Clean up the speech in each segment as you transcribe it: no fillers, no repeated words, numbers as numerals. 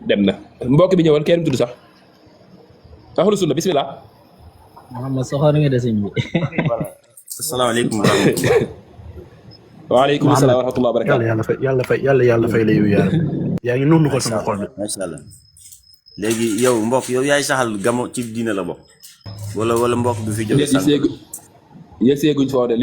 dem na mbokk bi ñëwoon kenn tudd sax ahlu sunna bismillah Muhammad soxor nga de sëñ bi. asalaamaaleykum wa rahmatulah. waaleykum salaam wa rahmatulah wa barakaatu. yàlla fay la yow yaa ngi noonu ko sama xol bi. macha allah léegi yow mbokk yow yaay saxal gamo ci diine la bokk. wala mbokk bi fi jóge sànq. yéen seeguñ foofu de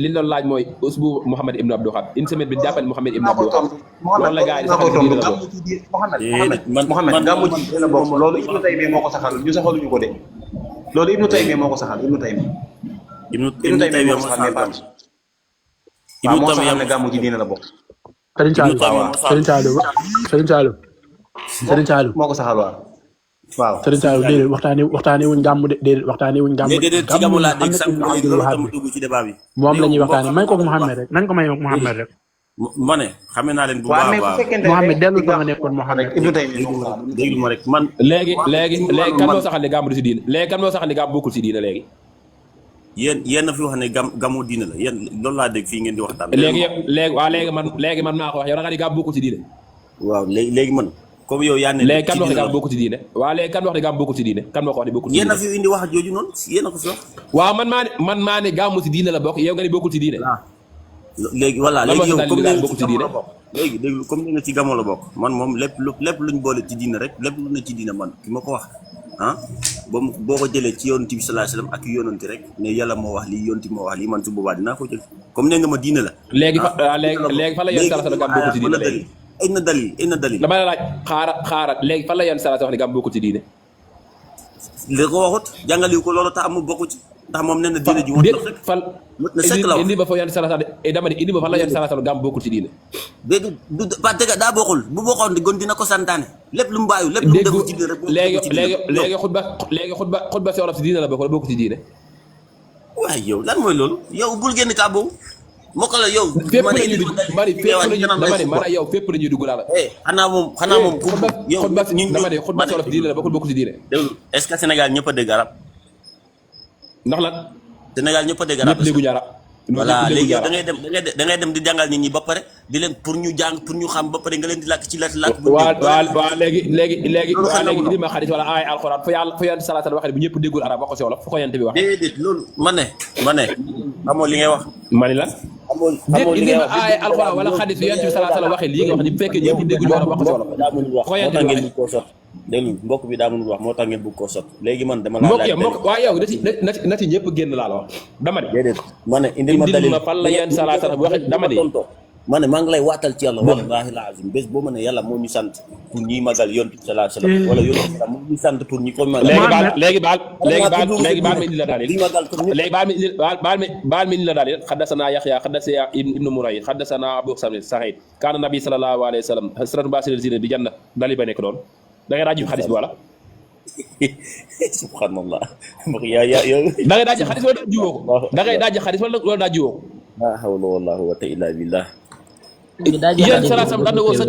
li doon laaj mooy usbu Mouhamed Ibn Abdou Wahab une semaine bi jàppale Mouhamed Ibn Abdou Wahab. loolu la gars yi di saxal ci diine la bokk. Mouhamed gàmmu ci diine la bokk loolu Ibnu Taymiya moo ko saxal ñu saxaluñu ko de. loolu Ibnu Taymiya moo ko saxal Ibnu Taymiya. Ibnu Taymiya moo saxal mais Ibnu Taymiya ne gàmmu ci diine la bokk. Serigne Saliou moo ko saxal waaw. Serigne Saliou déedéet waxtaanee wuñ gàmm de déedéet waxtaanee wuñ gàmm. déedéet ci gàmmu laa dégg sànq loolu tam dugg ci débat bi. moom la ñuy waxtaanee may ko Mouhamed rek nañ ko may Mouhamed rek. ma ne xamee naa leen bu baax a baax. Mouhamed dellu fa nga nekkoon Mouhamed. déglu ma rek man. léegi kan moo saxal ne gàmm du si diine léegi kan moo saxal ne gàmm bokkul si diine léegi. yéen a fi wax ne gàmmu diine la yéen loolu laa dégg fii ngeen di waxtaan. léegi man maa ko wax yow da nga ni gàmm bokkul si diine. waaw léegi man. comme yow yaa ne léegi kan wax ne gàmm bokkul ci diine waaw léegi kan wax ne gàmm bokkul ci diine kan moo ko wax ne bokkul ci diine yéen a fi indi wax jooju noonu yéen a ko fi wax waaw man maa ne gàmm ci diine la bokk yow nga ne bokkul ci diine léegi voilà léegi yow comme ne bokkul ci diine léegi déglu comme ne nga ci gàmmu la bokk man moom lépp luñ boole ci diine rek lépp lu ne ci diine man ki ma ko wax ah boo ko jëlee ci yonent bi sallallahu alayhi wasallam ak yonent rek ne yàlla moo wax lii yonent moo wax lii man su boobaa dinaa ko jël comme ne nga ma diine la léegi fa la yonent sallallahu alayhi wasallam gàmm bokkul ci diine léegi ay na dalil dama la laaj xaaral léegi fan la yonent sallallahu alayhi wasallam wax ne gàmm bokkul ci diine li ko waxut jàngaliwu ko loolu tax mu bokku ci ndax moom nee na diine ji wut na rek fan na sekk la wax indi ba fa yonent sallallahu alayhi wasallam dama ne indi ba fan la yonent sallallahu alayhi wasallam gàmm bokkul ci diine dégg du parce que daa bokkul bu bokkoon gon dina ko santaane lépp lu mu bàyyi lépp lu mu def ci diine rek léegi xutba si wolof si diine la bokk wala bokkul ci diine waaye yow lan mooy loolu yow bul génn kaa boobu moo ko la yow fépp la ñuy dugg dama ne man yow fépp la ñuy dugg daal xanaa moom yow xutba si wolof diine la bokkul ci diine déglu est-ce que Sénégal ñëpp a dégg arab ndax lan Sénégal ñëpp a dégg arab ñëpp dégguñu arab voilà léegi yow da ngay dem di jàngal nit ñi ba pare di leen pour ñu jàng pour ñu xam ba pare nga leen di làkk ci làkk waaw léegi indi ma xadis wala ay alxuraan fa yonent sallallahu alayhi wasallam waxee bu ñëpp déggul arab wax ko si wolof fu ko yonent bi wax déedéet loolu ma ne amoo li ngay wax ma ni la indi ma ay alxuraan wala xadis bi yonent bi sallallahu alayhi wasallam waxee lii nga wax ni bu fekkee ñëpp dégguñu arab wax ko si wolof fu ko yonent bi wax déglu mbokk bi daa mënul wax moo tax ngeen bëgg koo sot léegi man dama la mbokk waaye yow na ci ñëpp génn laa la wax dama ne déedéet ma ne indil ma dalil fan la yonent sallallahu alayhi wasallam waxe dama ne ma ne maa ngi lay waatal ci yàlla wallahi alazim bés boo ma ne yàlla moo ñu sant pour ñuy magal yonent sallallahu alayhi wasallam wala yonent moo ñu sant pour ñi ko magal léegi baal ma indi la daal baal ma indi la daal xaddasana Yaxya xaddasana ibnu Murayh xaddasana Abu Sa'id kaana nabi sallallahu alayhi wasallam hasratu basil zina bi janna dali ba nekk doon da ngay daaj xadis bi wala subhanallah yaa yow da ngay daaj xadis wala jiwoo ko da ngay daaj xadis wala daa jiwoo ko la hawla wala quwwata illa billah yéen salaasam daan na woo sa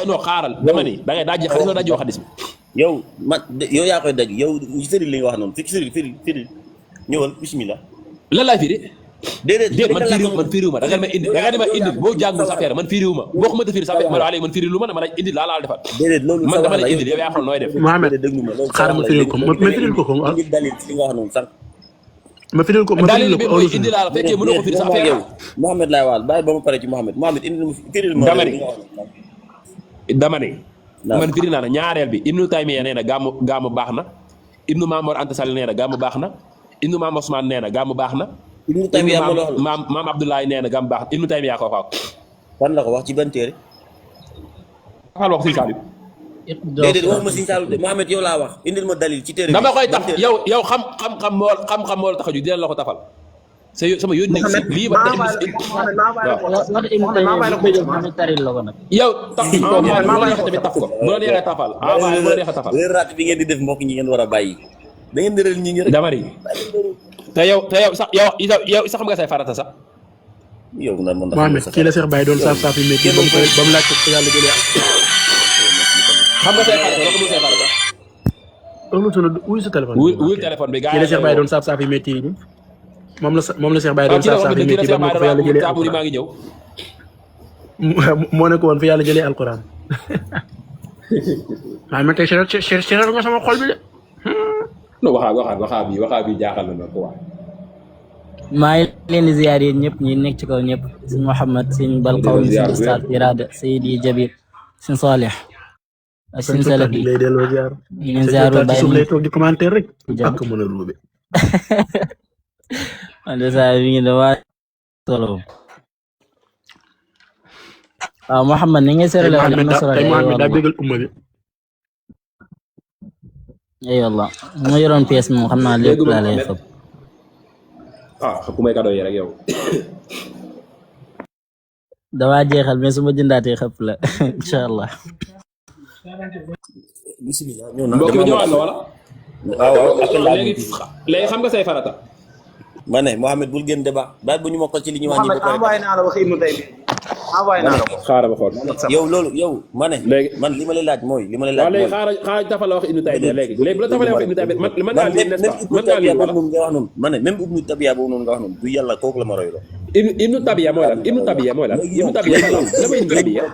non xaaral dama ni da ngay daaj xadis wala daa jiwoo xadis bi yow yaa koy daj yow firi li nga wax noonu firi ñëwal bismillah lan laay firi déedéet man firiwuma da nga ma indi boo jàngul sa affaire man firiwuma boo xamante firi sa affaire man léegi man firilu ma dama lay indi laa la defal déedéet loolu man dama lay indi yow yaa xam nooy def Mohamed xaaral ma firil ko ma firil ko dalil li nga wax noonu sax ma firil ko dalil bi mooy indi laa la fekkee mënoo ko firi sa affaire yow Mohamed laay waal bàyyi ba ma pare ci Mohamed indi firil ma dama ne man firi naa na ñaareel bi Ibnu Taymiya nee na gàmmu baax na Ibnu Mamor Anta Sall nee na gàmmu baax na Ibnu Maam Ousmane nee na gàmmu baax na Ibnu Taymiya maam Abdoulaye nee na gàmmu baax na Ibnu Taymiya ko wax fan la ko wax ci ban téere waxal wax si Saliou déedéet waxuma si Saliou de Mohamed yow laa wax indil ma dalil ci téere dama koy tax yow xam moo la tax a ju dina la ko tafal sama yoon nekk si lii ba yow tax bu la neexee tamit taf ko bu la neexee tafal bu la neexee tafal rat bi ngeen di def mbokk ñi ngeen war a bàyyi da ngeen di rël ñi ngi rek dama ri te yow sax yow sax xam nga say farata sax yow na man Mohamed kii la Cheikh Baye doon saaf yi métti ba mu laaj ko yàlla jëlee xam nga say farata loo ko dul say farata wuy sa téléphone wuy téléphone bi kii la Cheikh Baye doon saaf yi métti yi moom la Cheikh Baye doon saaf yi métti ba mu ko fa yàlla jëlee maa ngi ñëw moo ne ko woon fa yàlla jëlee alquran waaye man tey seetal nga sama xol bi de. non waxaa bi jaaxal na ko waa. maa ngi leen di ziar yéen ñëpp ñi nekk ci kaw ñëpp sëñ Mouhamed sëñ Balqaw sëñ Ustaad Irada Seydi Jabir sëñ Salih ak sëñ Salafi lay delloo ziar. ñu ngi ziar ci suuf lay toog di commentaire rek. ak mën a ruube. man de saa yi ngi dawaa solo waaw Mouhamed ni ngay seerale wax am na solo tey Mouhamed daa bégal umma bi. ay wallah ma yoroon pièce moom xam naa lépp laa lay xëpp ku may cadeau yi rek yow. dawaa jeexal mais su ma jëndaatee xëpp la incha allah. bismillah mbokk mi ñëwaat la wala. waaw léegi xam nga say farata. ma ne Mouhamed bul gën débat baat bu ñu mokkal ci li ñu wax ñi Mouhamed envoyé naa la wax Ibnu Taymiya envoyé naa la ko. xaaral ma xool. yow loolu yow ma ne léegi man li ma lay laaj mooy li ma lay laaj waaw mooy léegi xaaral dafa la wax Ibnu Taymiya léegi bu la tafalee wax Ibnu Taymiya man ngaa lire n'est-ce pas man ngaa lire wala. nga wax noonu ma ne même Ibnu Tabiya boobu noonu nga wax noonu du yàlla kooku la ma roy loo. Ibnu Tabiya mooy lan Ibnu Tabiya mooy lan Ibnu Tabiya la ma Ibnu Tabiya.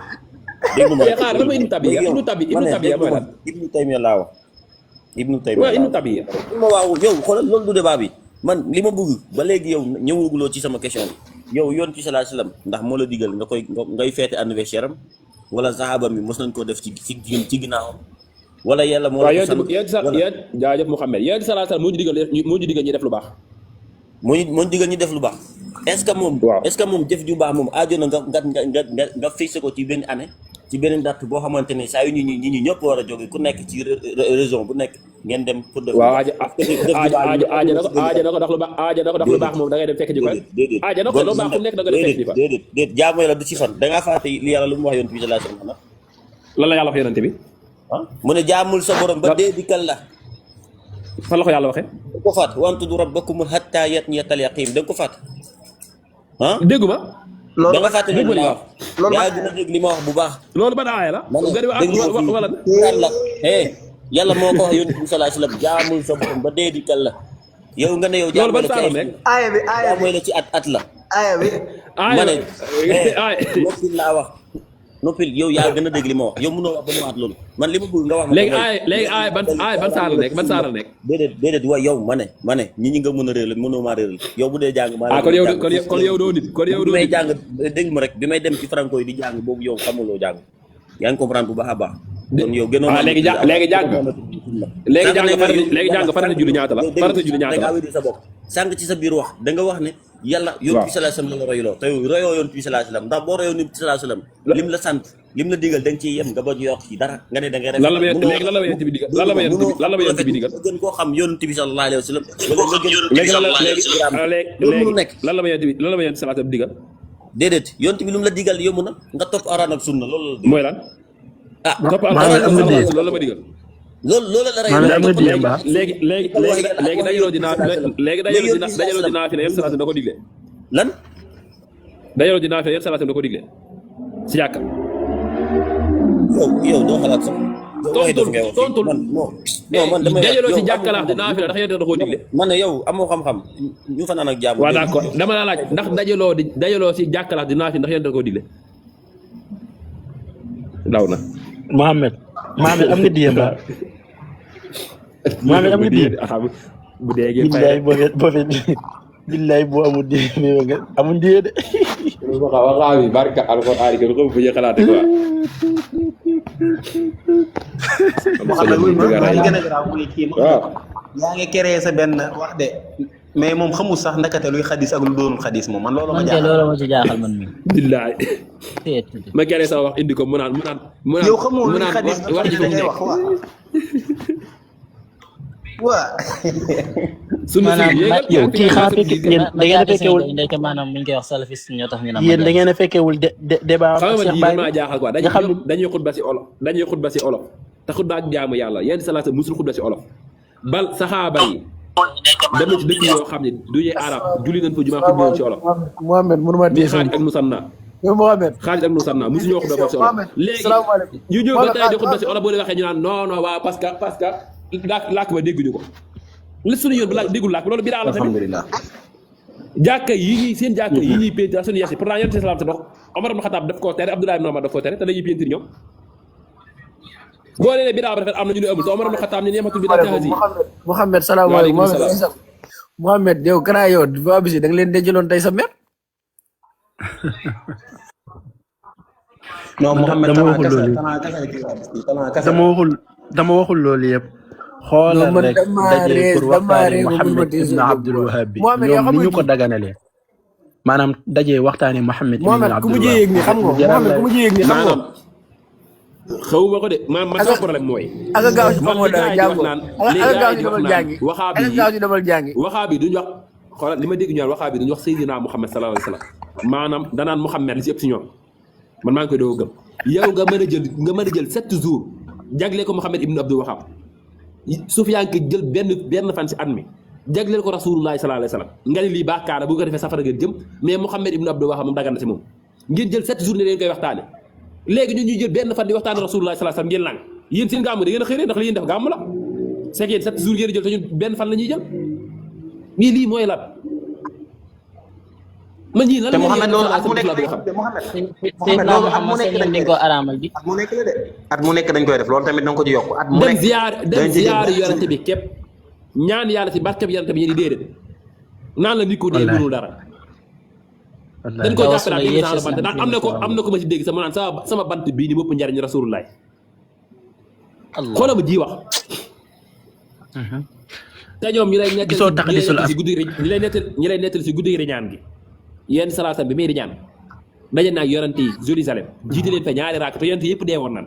dégg nga xaaral la ma Ibnu Tabiya Ibnu Tabiya mooy lan. Ibnu Taymiya laa wax. Ibnu Taymiya waaw Ibnu Tabiya. ma waaw yow xoolal loolu du débat bi man li ma bëgg ba léegi yow ñëwuloo ci sama question bi yow yoon ci sallallahu alayhi wasallam ndax moo la digal nga koy ngay feete anniversaire am wala saxaaba mi mos nañ koo def ci ginnaawam wala yàlla moo la ko sant yéen jaajëf Mouhamed yéen sallallahu alayhi wasallam moo ñu digal ñi def lu baax. moo ñu digal ñi def lu baax est-ce que moom waaw est-ce que moom jëf ju baax moom aajo na nga fixé ko ci benn année ci beneen date boo xamante ne saa yu ñi ñëpp war a jóge ku nekk ci raison bu nekk ngeen dem pour def waaw aaja na ko ndax lu baax moom da ngay dem fekk ji koy aaja na ko lu baax ku nekk da nga dem fekk ji fa déedéet jaamu yàlla du ci fan da ngaa fàtte li yàlla lu mu wax yonent bi sallallahu alayhi wasallam lan la yàlla wax yonent bi mu ne jaamul sa borom ba dee dikkal la fan la ko yàlla waxee da ko fàtt wantudu rabbakum hatta yatniyal yaqin da nga ko fàtt dégguma da nga fàtte li ma wax yaa gën a dégg li ma wax bu baax loolu ba aaya la wala yàlla moo ko wax yonent bi sallallahu alayhi wasallam jaamul sa borom ba dee dikkal la yow nga ne yow jaamul la ci aaya bi la ci at la aaya bi ma ne noppil laa wax noppil yow yaa gën a dégg li ma wax yow mënoo wax ba mu waat loolu man li ma bëgg nga wax ma léegi aaya ban saar la nekk ban saar la nekk déedéet waaye yow ma ne ñi nga mën a réeral mënoo maa réeral yow bu dee jàng maa kon yow doo nit bi may jàng dégg ma rek bi may dem ci franco yi di jàng boobu yow xamuloo jàng yaa ngi comprendre bu baax a baax kon yow gënoon léegi jàng farata julli ñaata la farata julli ñaata la sa bopp sànq ci sa biir wax da nga wax ne yàlla yonent bi sallallahu alayhi wasallam la royloo te yow royoo yonent bi sallallahu alayhi wasallam ndax boo royoo yonent bi sallallahu alayhi wasallam lim la sant lim la digal da nga ciy yem nga bañ yokk ci dara nga ne da ngay lan la ma yonent bi digal lan la ma yonent bi digal gën koo xam yonent bi sallallahu alayhi wasallam léegi lan la ma yonent bi sallallahu alayhi wasallam digal déedéet yonent bi lu mu la digal yomb na nga topp Alxuraan ak sunna loolu la mooy lan topp Alxuraan loolu la ma digal loolu la rey léegi dajaloo dinaa fi ne yéen salaatu da ko digle lan dajaloo dinaa fi ne yéen salaatu da ko digle si jàkka yow doo xalaat sax tontul man damay dajaloo si jàkka laax dinaa fi ne ndax yéen da koo digle man ne yow amoo xam-xam ñu fa naan ak jàmm waaw d'accord dama la laaj ndax dajaloo si jàkka laax dinaa fi ndax yéen da koo digle daw na Mohamed am nga diyem ba Mohamed am nga diyem bu dee ngeen billaay boo amul diyem nga amul diye de waxaa bi barka alxuraan kenn ko bu ñu xalaate quoi Mohamed muy ma li gën a garaaw mooy kii yaa ngi créé sa benn wax de mais moom xamul sax ndakate luy xadis ak lu doonul xadis moom man loolu ma ci jaaxal man mi billaay ma kere sa wax indi ko mu naan yow xamoo luy xadis wax ji da ngay wax waa yow kii xaa fekk yéen da ngeen a fekkewul ndeke maanaam buñ koy wax salafiste ñoo tax ñu naan yéen da ngeen a fekkewul débat Cheikh Baye maa jaaxal quoi dañuy xutba si olof te xutba ak jaamu yàlla yenn salaata musul xutba si olof bal saxaaba yi dem na ci dëkk yoo xam ne du ñuy arab julli nañ fa jumaa xutba woon ci olof Mohamed mënuma ni Xaalid ak Musanna yow Mohamed Xaalid ak Musanna musu ñoo xutba si olof léegi ñu ñëw ba tey di xutba si olof boo leen waxee ñu naan non waaw parce que làkk ba dégguñu ko li suñu yoon bi déggul làkk loolu bi daa la tamit alhamdulilah jàkka yi seen jàkka yi ñuy peinture suñu yasi pourtant yonent salaam sa dox Omar ibn Khattab daf koo tere Abdullah ibn Omar daf koo tere te dañuy peinture ñoom boo nee bidaa bu rafet am na ñu ne amul te Omar ibn Khattab ni yamatul bidaa tahzi. Mouhamed salaamaaleykum Mouhamed yow kana yow waa bisi da nga leen denjaloon tey sa mer. non Mouhamed dama waxul loolu yëpp. xoolal rek daje pour waxtaanee Mouhamed ibn Abdul Wahhab bi ñoom ni ñu ko daganalee. maanaam daje waxtaanee Mouhamed ibn Abdul Wahhab. ku mujjee yëg ni xam nga Mouhamed ku mujjee yëg ni xam nga. xawuma ko de man sama problème mooy. aga gaaw si xamoo dara jàngoo aga gaaw si demal jàngi. waxaa bi duñ wax xoolal li ma dégg ñu waxaa bi duñ wax Seydina Mouhamed sallallahu alayhi wa sallam maanaam danaan Mouhamed li si ëpp si ñoom man maa ngi koy doog a gëm. yow nga mën a jël 7 jours jagleel ko Mouhamed ibn Abdul Wahhab Sufyaan ki jël benn fan si at mi jagleel ko Rasulullah sallallahu alayhi wa sallam nga ni lii bàkkaar bu ko defee safara ngeen jëm mais Mouhamed ibn Abdul Wahhab moom dagan na si moom ngeen jël 7 jours ne leen koy waxtaane léegi ñun ñuy jël benn fan di waxtaane Rasulullah sallallahu alayhi wa sallam ngeen làng yéen seen gàmmu da ngeen a xëy ndax li yéen def gàmmu la c'est que yéen 7 jours ngeen jël te ñun benn fan la ñuy jël mais lii mooy lan man ñii lan la Mouhamed loolu at mu nekk dañ ko araamal bi at mu nekk dañ koy def loolu tamit da nga ko ci yokk at mu nekk dem ziyaar yorante bi képp ñaan yàlla si barke bi yorante bi yéen di déedéet naan la nit ko dee mënul dara dañ ko jàpp daal di bant ndax am na ko ma ci dégg sama naan sama bant bii ni mëpp njariñ Rasulullah xoolal ma ji wax te ñoom ñi lay nettali si guddi ñaan gi yenn salaatam bi muy di ñaan daje naag yorante yi Jérusalem jiite leen fa ñaari raak te yorante yëpp dee woon nan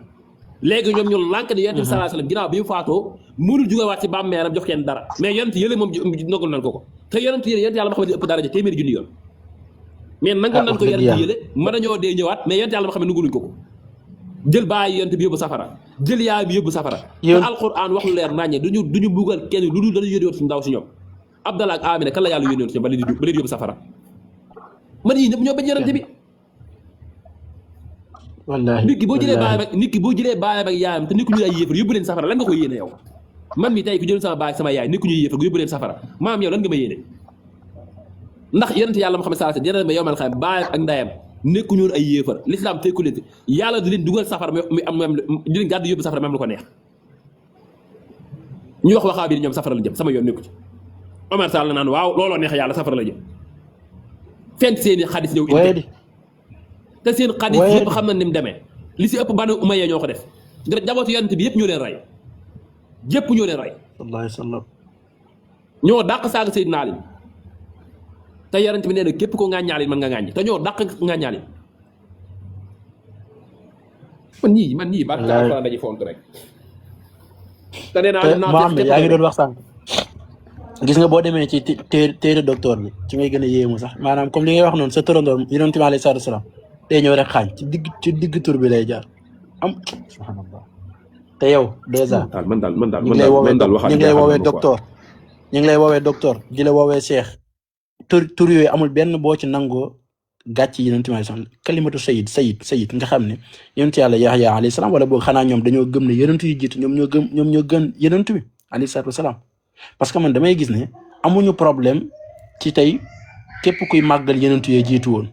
léegi ñoom ñu lànk ne yorante bi sallallahu alayhi wasallam ginnaaw bi mu faatoo mënul jugawaat ci bàmmeelam jox kenn dara mais yorante yële moom nangul nan ko te yorante yële yàlla ma xam ne ëpp daraja téeméeri junni yoon mais nangul nan ko yorante yële mën nañoo dee ñëwaat mais yorante yàlla ma xam ne nanguluñ ko jël bàyyi yorante bi yóbbu safara jël yaay bi yóbbu safara te alquran wax lu leer naññe duñu buggal kenn lu dul dañu yónni woon si ndaw si ñoom Abdallah ak Amina kan la yàlla yónni woon si ñoom ba leen yóbbu safara man yii ñëpp ñoo bañ yorante bi wallaahi nit ki boo jëlee baayam ak yaayam te nit ku ñu ay yéefar yóbbu leen safara lan nga ko yéene yow man mi tey ku jël sama baay sama yaay nit ku ñuy yéefar yóbbu leen safara maam yow lan nga ma yéene ndax yonent yàlla Muhammad sallallahu alayhi wasallam ma yowmal xam baayam ak ndayam nekku ñoon ay yéefar l'islam fekku leen yàlla du leen dugal safara mi am di leen gàddu yóbbu safara même lu ko neex ñu wax waxaa bi ñoom safara la jëm sama yoon nekku ci Omar Sall naan waaw looloo neex yàlla safara la jëm fent seeni xadis ñëw indi te seen xadis yëpp xam na ni mu demee li si ëpp Banu Umayya ñoo ko def jabootu yonent bi yëpp ñoo leen rey yëpp ñoo leen rey sallallahu alayhi wasallam ñoo dàq saaga Seydina Ali te yonent bi nee na képp ko ŋàññaali mën nga ŋàññ te ñoo dàq ŋàññaali man ñii barke alxuraan dañuy font rek te nee naa Mohamed yaa ngi doon wax sànq gis nga boo demee ci téere docteur bi ci ngay gën a yéemu sax maanaam comme li ngay wax noonu sa tërandoor yonent bi alayhi salaatu salaam day ñëw rek xaañ ci digg tur bi lay jaar am subhanallah te yow dèjà ñu ngi lay woowee docteur ñu ngi lay woowee docteur di la woowee cheikh tur yooyu amul benn boo ci nangoo gàcc yonent bi alayhi salaam kalimatu sayid nga xam ne yonent yàlla Yaxya alayhi salaam wala boog xanaa ñoom dañoo gëm ne yonent yi jiitu ñoom ñoo gën yonent bi alayhi salaatu wasalaam parce que man damay gis ne amuñu problème ci tey képp kuy màggal yonent yee jiitu woon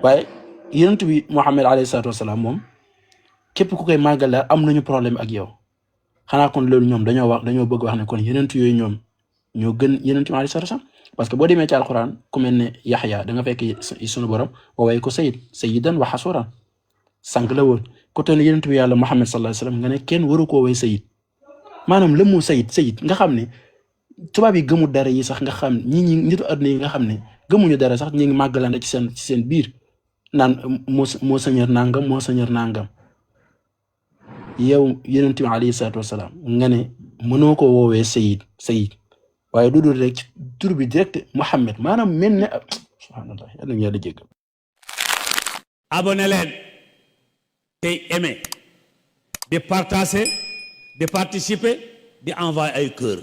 waaye yonent bi Muhammad alayhi salaatu wasalaam moom képp ku koy màggal daal am nañu problème ak yow xanaa kon loolu ñoom dañoo bëgg wax ne kon yonent yooyu ñoom ñoo gën yonent bi alayhi salaatu wasalaam parce que boo demee ci alquran ku mel ne Yaxya da nga fekk sunu borom woowee ko sayyidan wa hasuran sànq la woon ku toll yonent bi yàlla Muhammad sallallahu alayhi wasallam nga ne kenn waru koo woowee sayid maanaam le mot sayid nga xam ne tubaab yi gëmu dara yi sax nga xam ñi nitu àdduna yi nga xam ne gëmuñu dara sax ñi ngi màggalante ci seen biir naan monseigneur nangam yow yonent bi alayhi salaatu wasalaam nga ne mënoo ko woowee sayid waaye du dul rek ci tur bi direct Muhammad maanaam mel ne subhanallah yàlla ñu yàlla jéggal abonné leen tey aimé di partager di participer di envoyer ay cœur